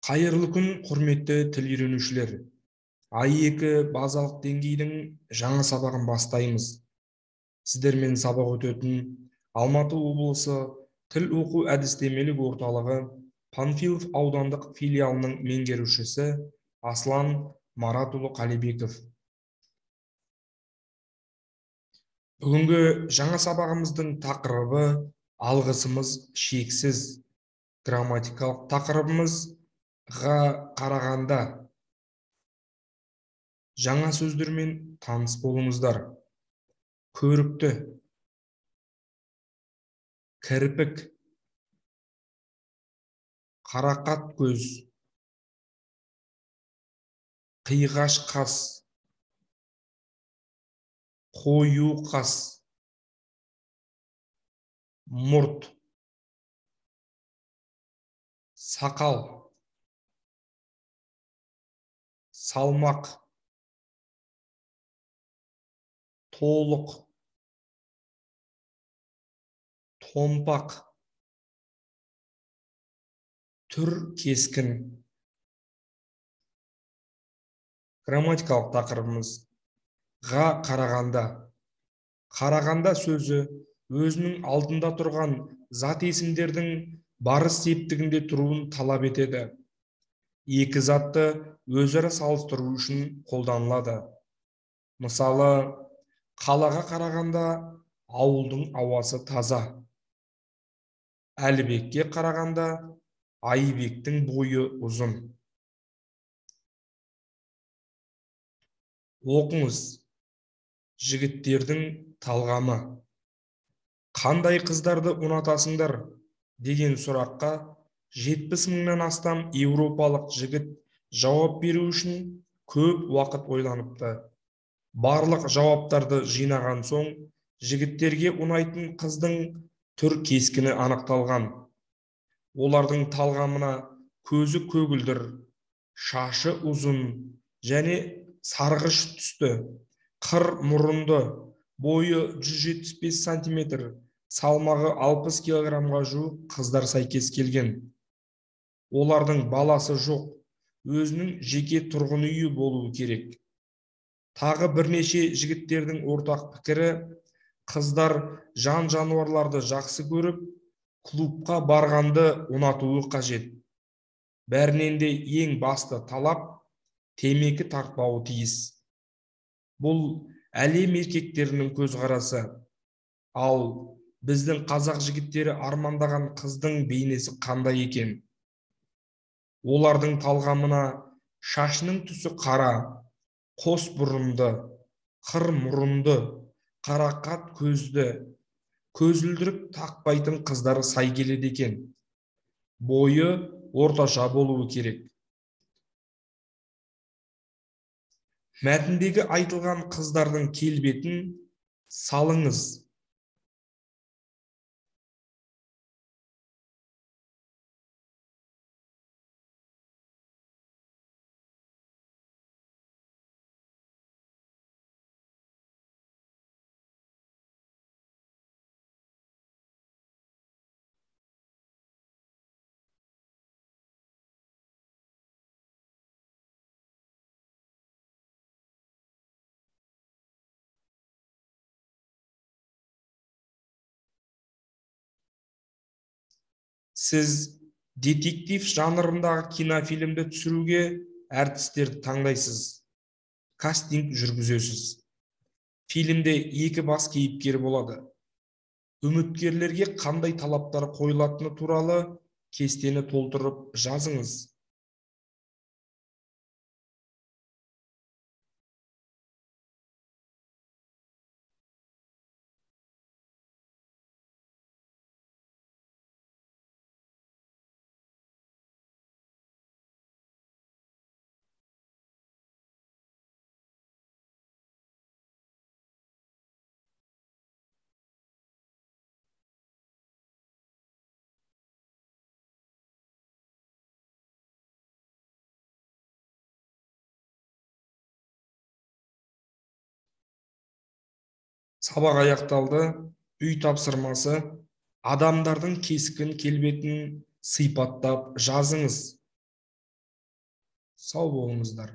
Қайырлы күн, құрметті тіл үйренушілер. А2 базалық деңгейдің жаңа сабағын бастаймыз. Сіздермен сабақ өтетін Алматы облысы тіл оқу әдістемелік орталығы Панфилов аудандық филиалының меңгерушісі Аслан Маратұлы Қалибеков. Бүгінгі жаңа сабағымыздың тақырыбы алғысымыз шексіз. Грамматикалық тақырыбымыз ға қарағанда. Жаңа сөздермен таныс болыңыздар. Көрікті, кірпік, қарақат көз, қиғаш қас, қою қас, мұрт, сақал, салмақ, толық, томпақ, түр кескін. Грамматикалық тақырыбымыз ға қарағанда. Қарағанда сөзі өзінің алдында тұрған зат есімдердің барыс септігінде тұруын талап етеді. Екі затты өзара салыстыру үшін қолданылады. Мысалы, қалаға қарағанда ауылдың ауасы таза. Әлібекке қарағанда Айбектің бойы ұзын. Оқыңыз. Жігіттердің талғамы. Қандай қыздарды ұнатасыңдар деген сұраққа 70 мыңнан астам еуропалық жігіт жауап беру үшін көп уақыт ойланыпты. Барлық жауаптарды жинаған соң жігіттерге ұнайтын қыздың түр кескіні анықталған. Олардың талғамына көзі көгілдір, шашы ұзын және сарғыш түсті, қыр мұрынды, бойы 175 сантиметр, салмағы 60 килограммға жуық қыздар сәйкес келген. Олардың баласы жоқ, өзінің жеке тұрғын үйі болуы керек. Тағы бірнеше жігіттердің ортақ пікірі, қыздар жан-жануарларды жақсы көріп, клубқа барғанды ұнатуы қажет. Бәрінен де ең басты талап темекі тартпауы тиіс. Бұл әлем еркектерінің көзқарасы. Ал біздің қазақ жігіттері армандаған қыздың бейнесі қандай екен? Олардың талғамына шашының түсі қара, қос бұрымды, қыр мұрынды, қарақат көзді, көзілдірік тақпайтын қыздар сай келеді екен. Бойы орташа болуы керек. Мәтіндегі айтылған қыздардың келбетін салыңыз. Сіз детектив жанрындағы кинофильмді түсіруге әртістерді таңдайсыз, кастинг жүргізесіз. Фильмде екі бас кейіпкер болады. Үміткерлерге қандай талаптар қойылатыны туралы кестені толтырып жазыңыз. Сабақ аяқталды. Үй тапсырмасы: адамдардың кескін келбетін сипаттап жазыңыз. Сау болыңыздар.